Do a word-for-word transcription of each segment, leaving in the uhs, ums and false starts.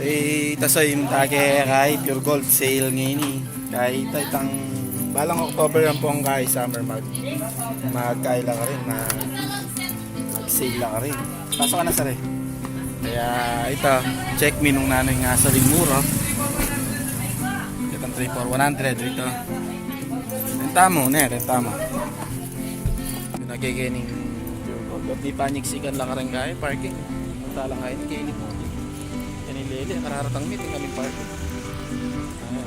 E, ita, Soy, ing take kay Pure Gold sale ngeni. Kay ita, itang balang October yan pung kay summer mag, magkaila ka rin, mag, mag-sale la ka rin. Pasok ka na, sir, e. Kaya ita, check mi nung nanu ing asaling mura. Itang three for one hundred, ita. Renta mu, ne, renta mu. Nagkikeni, ba't di panyiksikan la kareng kay parking? Punta lang kayo, kini po. Yan ing lele, kararatang mi, tingnan ing parking. Ayan.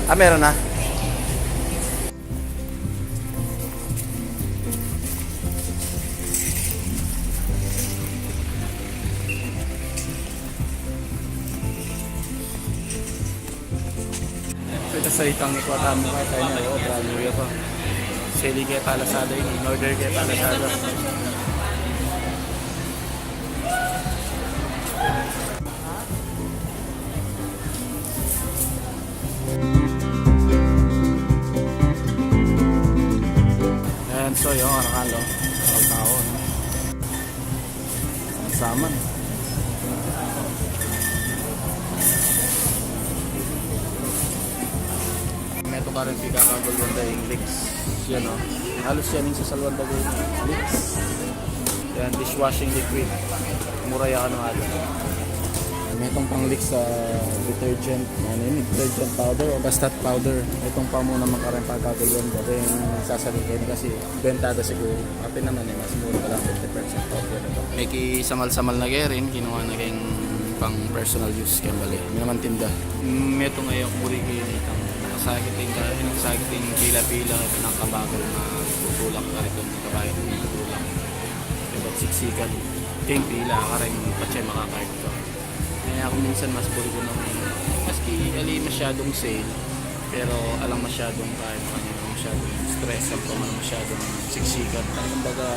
Ah, meron na. Pwede sa itang ikuha tamu kay kaya niya, o, brand new pa. Seli kaya pa Lazada ini, in order kaya pa Lazada. Ayan, so, yung arakal, o. Tao-tao, no? Saman. Metung karin pikakagulwan da ing Lix. Yan, o. Halus yan ing sasalwan da ing Lix. Yan, dishwashing liquid. Mura ya kanu, ala. Metung pang Lix a detergent, nanu ini, detergent powder o basta't powder. Metung pa mu naman karin pikakagulwan da ing sasali keni kasi benta da siguru. Apin naman e, mas mura na la, fifty percent off ya. Meki samal-samal na keni, kinuha na keng pang personal use, keng bale. Ini naman tinda. Mm, metung a e ku buri keni, itang masakit ing kaya, masakit ing pila-pila, nakabagal na tutulak ka rito, kabayan tutulak. Ibat siksikan, keng pila, kareng patse makakait ka. Kaya aku minsan mas buri ku nang, maski ali masyadung sale, pero alang masyadung kaya, alang masyadung stress, alang masyadung siksikan. Kumbaga,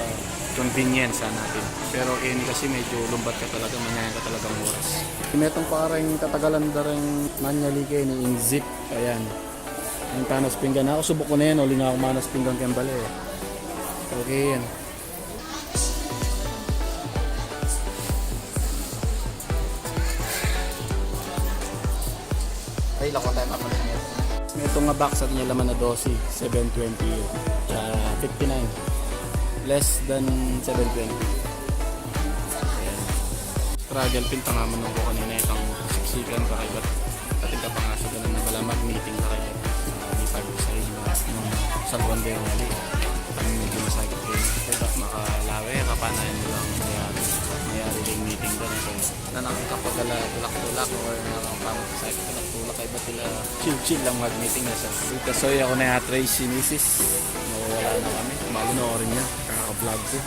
convenience, hanapin. Pero keni kasi medyo lumbat ka talaga, manyayan ka talagang oras. Metung pa kareng katagalan da reng manyali keni, ing zip. Ayan. Ing panas pinggan. Aku subuk ku na yan, uling aku manas pinggan keng bale e. Okay yan. Ay, lako tayo, papalit niya. Metung a box at ini laman na dose, seven twenty. Tsaka fifty-nine. Less than seven twenty. Ayan. Struggle pin, tangaman nung ku kanina itang siksikan, kakaibat. Atin ka pa nga sa ganun na bala mag-meeting ka kaya, ah, may pag-sign na nung salwan da yung ali. Kami medyo masakit kayo. Diba, makalawe, kapanayan mo lang mayari. Mayari yung meeting doon. So, na nakakapagala, tulak-tulak, or nakakapagpasakit, tulak-tulak, kaya ba sila chill-chill lang mag-meeting na sa. Kasoy, aku na yung Tracy, misis. Nawawala na kami. Malo na orin niya. Kaka-vlog ko.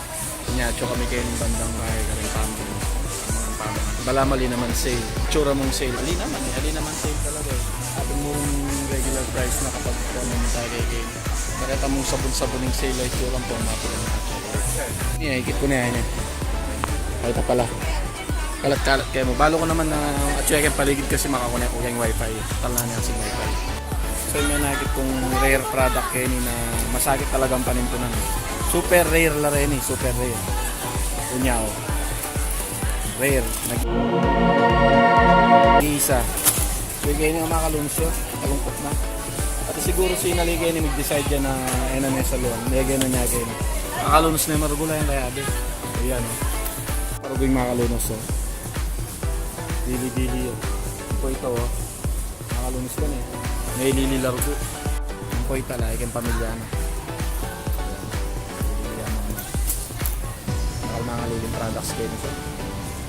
Nya, atsu kami keng bandang kay kareng pamangan. Pamangan, pamangan. Bala mali naman sale. Itsura mung sale. Ali naman e. Ali naman sale talaga e. Sabi mung regular price na kapag kung tagay kayo. Nakita mung sabun-sabun ing sale, ay itsura pung mapula na atsu. Ini, ikit ku na yan e. Ay, ita pala. Kalat-kalat kayo mu. Balu ku naman na atsu keng paligid kasi makakonek ku keng wifi. Tal na niya sing wifi. So, may nakit kung rare product keni na masakit talagang panintunan. Super rare la reni, super rare. Unya, o. Rare. Nag-iisa. So, keni nga makalunos yu, kalungkot na. At siguru sinali keni, mag-decide yan na, e na, ne, sa luan. Lege na niya keni. Makalunos na yung marugula yung kaya, be. Ayan, o. Parang yung makalunos, o. Dili-dili, o. Ito, ito, o. Makalunos ka na e. May lililargo. Ang koy tala, ikeng pamilya na. Pamilya na. Bakal mga liling products kayo nito.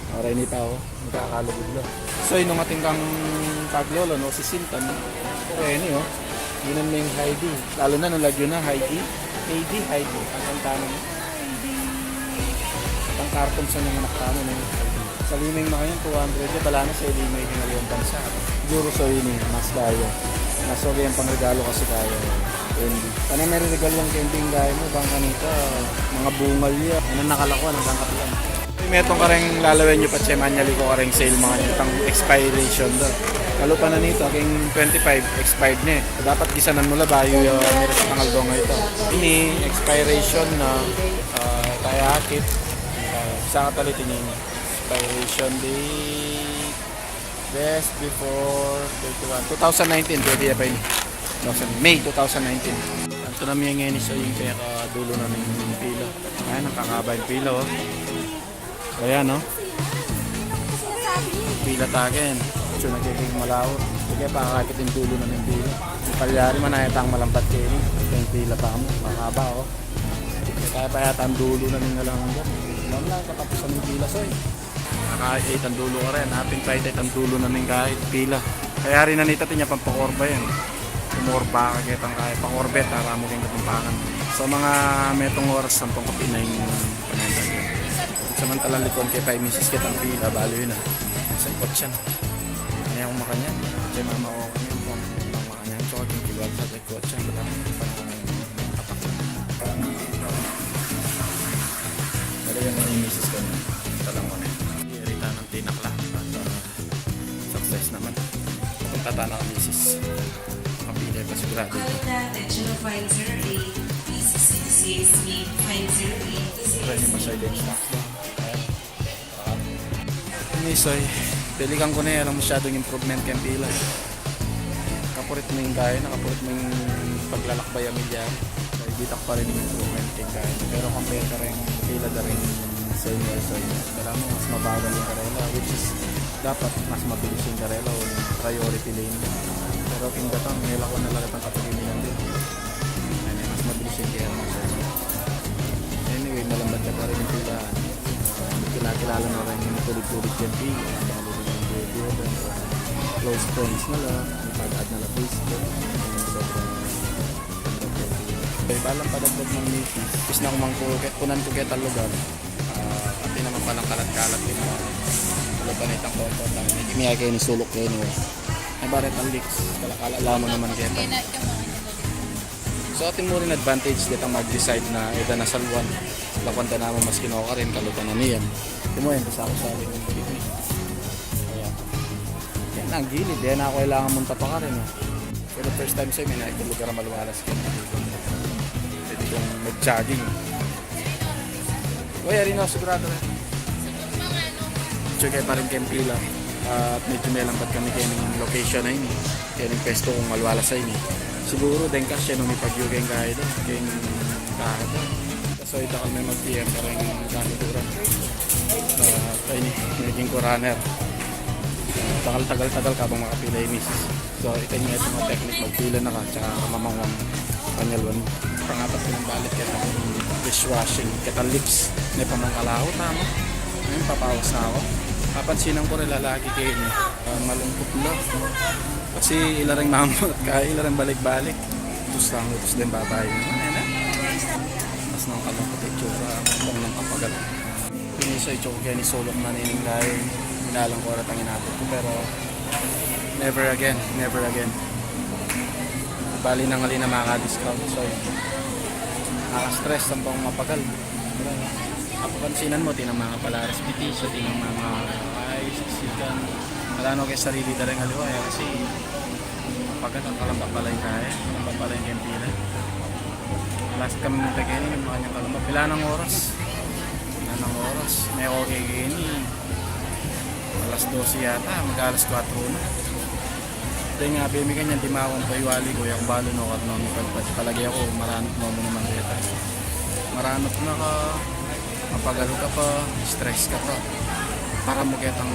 Para ini tao, magkakalugod na. So, inung ating kang paglolo, no, si Sintan. Pero ini, o. Inan na yung Heidi. Lalo na, no, lagyo na, Heidi. Heidi, Heidi. Ang kanta na. Ang karton sa mga anak tamo, no? Sa limeng makanyan, two hundred ya, bala na sa limeng kinaliwan bansa. Siguro sa ini, mas kaya. Mas okay ang pangregalo kasi kaya. Candy. Ano may regalo ang candy yung gaya mo? Bang kanita, mga bungal ya. Ano nakalako, ano bang kapitan? May metong kareng lalawen yu pa, Che, manyali ko kareng sale, mga itang expiration da. Kalupa na nita, king twenty-five, expired na e. Dapat gisanan mu la bayu ya miras tang aldo a ita. Ini, expiration na, ah, kaya akit. Ah, sa katalit ini, expiration date, best before thirty-one, two thousand nineteen, pwede ya pa ini. Two thousand, May two thousand nineteen. Anto na mi ngeni, so ing kaya kadulo na ning pila. Ayan, nakakaba ing pila, o. Ayan, no? Pila ta ken. Atsu na kaya king malawa. Sige, pakakapit ing dulo na ning pila. Palyari man, aya tang malambat keni. Ing pila pa mu. Makaba, o. Kaya pa yata ing dulo na ning alang dyan. Alam na, katapusan ning pila, soy. Nakakit ang dulo ka rin. Hapin pa ita itang dulo na ning kahit pila. Kaya rin na nita, tinya pang pakorba yan. Umorba ka ketang kaya pakorbe, tara mu keng Kapampangan. So, mga metong oras, sampung kapi na ing panandang yan. Samantala, likon ke pa ing misis ketang pila, balo yun, ah. Sa ikot siya, no? Ano yung makanyan? Kay mama, o, kanyan, kung makanyan, tsaka yung kiwal sa ikot siya, wala. Talaga na yung misis ko niya. Talang ko na yun. Irita ng tinakla. At, ah, success naman. Papunta tayo ng misis. Makapili pa sigurado. Alta, attention of five zero eight, please six six eight five zero eight. Pwede pa siya yung snacks doon. Ayan. Ini, soy, pilikan ku ne, alang masyadung improvement keng pila. Kapurit mu ing kaya, nakapurit mu ing paglalakbay a milya. Soy, ditak pa rin ing improvement keng kaya. Pero compare ka rin, pila da rin sa inyo, soy, kailangan mas mabagal ing karela, which is dapat mas mabilis ing karela o priority lane. Pero king datang, nilako na lang itang kapag-iminan din. Ayan, mas mabilis ing karela, soy. Anyway, malambat ka pa rin ing pila. Kilala-kilala na rin ing tulid-tulid keng pila. Lalo na ing baby, close friends na la, pag-add na la Facebook. Sobrang, eh, balang padagdag ng misis. Bis na kumang ku-, kunan ku ketang lugar. Ah, pati naman palang kalat-kalat din, ah. Wala pa na itang comfort, ah. May kimiyay kayo ni sulok kayo ni. Ay, bare, tang leaks. Kalakala, alam mo naman keta. So, atin mu rin advantage detang mag-decide na ita na salwan. Lakuan ta naman mas kinokarin, kalupa na niyan. Timo yan, basta ako sa akin yung bibig. Ayan. Yan ang gilid. Yan ako kailangan mong tapakarin, eh. Pero first time sa'yo, may nakita lugar na maluwalas ka. Pwede kong mag-jogging. Uy, ari na, sigurado na. Tsaka pa rin kayong pila. At medyo may lambat kami kayong location na ini. Kayong pesto kung malwala sa ini. Siguro, deng kasya nung ipagyo kayong kahit doon. Kayong kahit doon. So, ita kami mag-P M pa rin yung kanituran. At ayun, naging co-runner. Tagal-tagal-tagal ka bang makapila yung misis. So, ita yung mga technique, magpila na ka, tsaka mamangwang panyalwan. Pangapat ko ng balik kaya dishwashing, kaya lips, may pamangkalaho, tama. Ngayon, papawas na ako. Papansinan ko rin lalaki kayo niya. Ah, malungkot na. Kasi ila rin mamut, kaya ila rin balik-balik. Utos lang, utos din babae naman, eh, na? Mas nang kalungkot yung tsura, kung nang kapagal. Piniso itsura kaya ni sulok na nining dahil inalang ko oratang inabot ko, pero never again, never again. Bali nang ali na makaka-discount, so yun. Nakaka-stress, sampang mapagal. Kapapansinan mo, tinang mga palaras pitis, tinang mga ay, siksikan. Wala no kay sarili da rin aliwa, eh, kasi mapagal ang kalamba pala yung kaya, kalamba pala yung kempira. Last kami ng tagay ni, yung mga kanyang kalamba. Pila ng oras? Pila ng oras? May okay kayo ni. Alas dose yata, mag alas kwatro na. Dahil nga, bemi kanyan, di mawang paiwali ko, yak balo no, kat no, mi pagpati palagi ako, maranap no, mo naman deta. Maranap na ka, mapagal ka pa, stress ka pa. Para mo ketang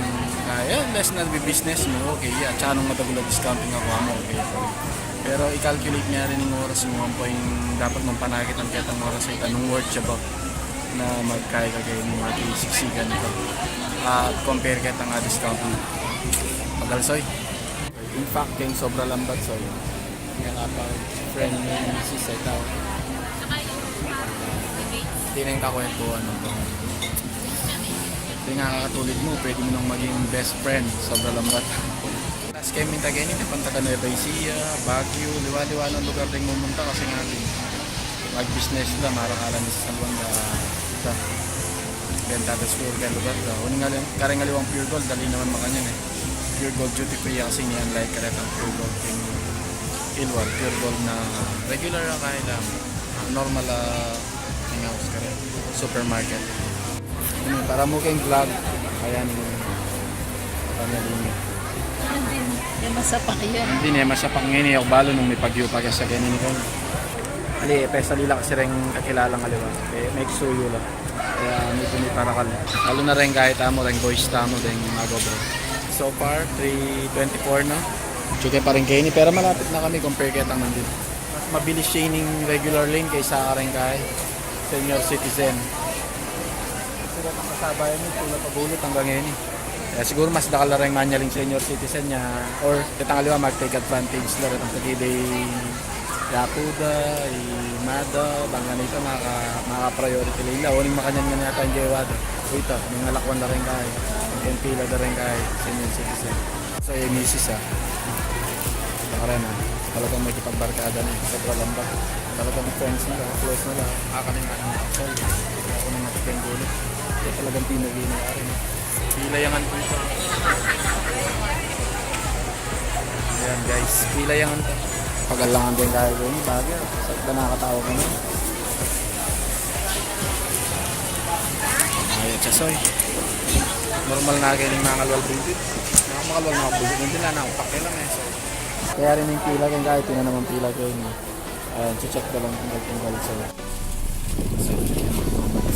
kaya, less na business mo, okay, yeah. Tsaka nung madagul na discounting ako, amo, okay. Pero i-calculate nga rin yung oras mo, ang point, dapat mong panakit ang ketang oras sa itanong worth siya ba na magkaya ka kayo ng mga three sixty ganito. At compare ketang, ah, discount mo. Pagal, soy. In fact, kayong sobra lambat, soy. Kaya nga pa, friend mo yung misis sa itaw. Tineng ka kwentuhan ng Di nga katulid mo, pwede mo nang maging best friend, sobra lambat. Last kaya minta kaya ni, napunta ka Nueva Ecija, Baguio, liwa-liwa ng lugar ding mumunta kasi nga din. Mag-business da, marakalan ni sa San Juan da, da. Benta da siguro kaya lugar da. Uning ali-, kareng aliwang Pure Gold, dali naman makanyan eh. Pure Gold duty free kasi ini, unlike karetang Pure Gold king Ilwal. Pure Gold na regular a kaya lang, ah, normal a, ah, house kare supermarket. Ini para mu king vlog. Ayan, ini. Ayan, ini. Hindi, hindi masapak yan. Hindi niya masapak ngayon, eh. Ako balo nung may pagyu pa kasi ganyan, eh. Ali, pesa lila kasi reng kakilalang aliwa. Eh, may suyu lang. Kaya medyo may parakal. Lalo na rin kahit amo, rin boys tamo, rin mga gobre. So far, three twenty-four na. Tsuke pa rin kayo ini, pero malapit na kami compare kaya tang nandito. Mas mabilis siya ining regular lane kaysa ka rin kay senior citizen. Sila pang kasabayan mo, sila pabulit hanggang ngayon eh. Kaya siguro mas dakal na rin manyaling senior citizen niya or kitang aliwa mag-take advantage na rin ang pag-ibig Yapuda, i Mada, bang ganito, maka, maka-priority lane la. Uling makanyan nga yata ang gawa da. Uy, ito, may ngalakwan da rin kay. Ang pila da rin kay senior citizen. So, yung misis, ah. Baka rin, ah. Talagang may kipagbarkada na, eh. Sobra lambak. Talagang friends na, close na la. Kakanin nga ng aksol. Kaya ako nang nakita yung gulo. Kaya talagang pinag-iingarin. Pilayangan po ito. Ayan, guys, pilayangan to. Pagalangan din tayo dun, bagay. Sa iba nakakatawa ko na. Ayun, sa soy. Normal na kayo ng mga kalwal dito. Mga kalwal na ako, hindi na ako pakialam eh. So, kaya rin yung pila kung kahit yun na naman pila kayo niya. Ayan, check ko lang kung tunggal sa, sa,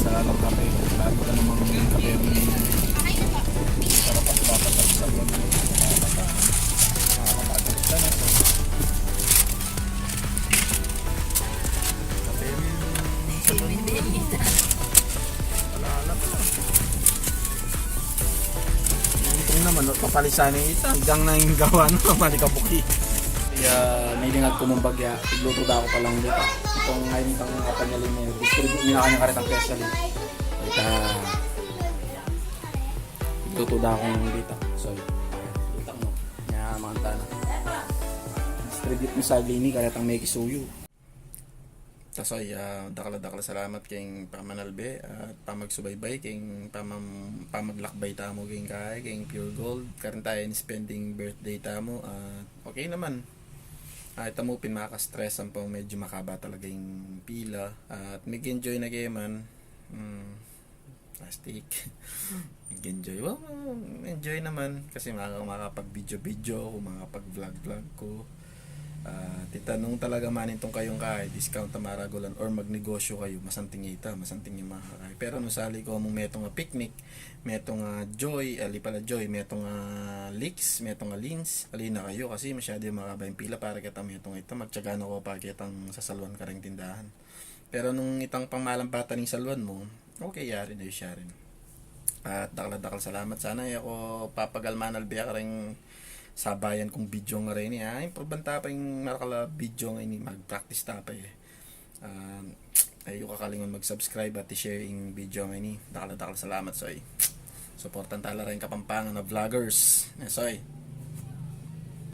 sa lang kape. Lalo ka namang kape yung para pagpapatak sa mga nakakapagod ka na. So, kape yung sa wala na pa. Yung naman, no, papalisan ni ita. Hanggang na yung gawa na, malikabuki. Kaya, nilingat ko mong bagya, igluto da ako pa lang dito. Itong ngayon, itong kapanyaling na yun. Distribute nila kanya karetang special. Ita, igluto da akong dito. Sorry. Kita mo. Kaya, mga tana. Distribute mo sa lini, karetang may kisuyo. Tasoy, ah, dakal a dakal a salamat keng pamanalbe at pamagsubaybay keng pamam-, pamaglakbay tamu keng kay, keng Pure Gold. Karin tayo in spending birthday tamu at okay naman. Ah, ita mu pin makaka-stress ampong medyo makaba talaga yung pila at mig-enjoy na kayo man. Hmm. Plastic. Enjoy. Well, enjoy naman kasi maka-, makapag-video-video ako, makapag-vlog-vlog ko. Ah, titanong talaga man itong kayong kay discount a maragulan or magnegosyo kayo, masanting ita, masanting yung makakay. Pero nung sali ko mong metung a picnic, metung a joy, ali pala joy, metung a leaks, metung a lins, ali na kayo kasi masyado yung makaba yung pila para kita metung ita, magtyaga na ko pa kitang sasalwan kareng tindahan. Pero nung itang pangmalambatan ning salwan mo, okay, yari na yu siya rin. At dakal a dakal salamat. Sana e ko papagalman albi kareng sabayan kung video nga rin, ha. Improve ta pa ing marakal a video nga ini, mag-practice ta pa, e. Ah, e yu kakalingon mag-subscribe at i-share ing video nga ini. Dakal a dakal salamat, soy. Suportan ta la rin Kapampangan a vloggers. E, soy.